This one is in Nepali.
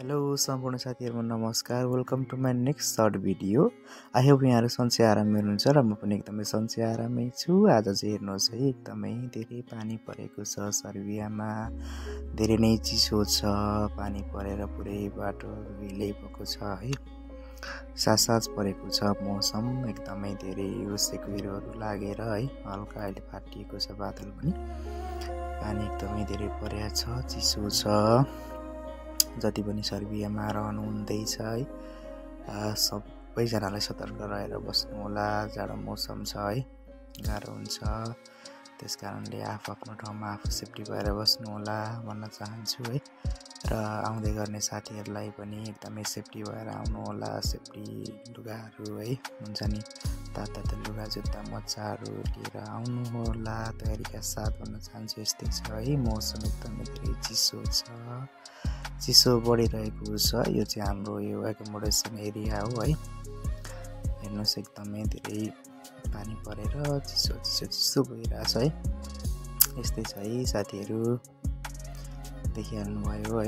हेलो सम्पूर्ण साथीहरुमा नमस्कार। Welcome to my next short video. I hope यहाँहरु सन्चै आराममै हुनुहुन्छ र म पनि एकदमै सन्चै आराममै छु। आज चाहिँ हेर्नुहोस् है, एकदमै धेरै पानी परेको छ सर्बियामा। धेरै नै चिसो छ, पानी परेर पुरै बाटो भिलै भएको छ है। साथ परेको छ मौसम, एकदमै धेरै ओसेकुइरोहरु लागेर है, हल्का अहिले फाटिएको छ बादल पनि। पानी एकदमै धेरै परेको छ, चिसो छ। जति पनि सर्बियामा रहनु हुँदैछ है, सबैजनालाई सतर्क रहेर बस्नु होला। जाडो मौसम छ है, गाह्रो हुन्छ। त्यसकारणले आफ्नो ठाउँमा आफू सेफ्टी भएर बस्नु होला भन्न चाहन्छु है। र आउँदै गर्ने साथीहरूलाई पनि एकदमै सेफ्टी भएर आउनु होला। सेफ्टी लुगाहरू है हुन्छ नि, ताता लुगा जुत्ता मोजाहरू लिएर आउनु होला तयारीका साथ भन्न चाहन्छु। यस्तै छ है, मौसम एकदमै धेरै चिसो बढिरहेको छ। यो चाहिँ हाम्रो यो एकोमोडेसन एरिया हो है। हेर्नुहोस् एकदमै धेरै पानी परेर चिसो भइरहेछ है। यस्तै छ है साथीहरू, देखिहाल्नु भयो है।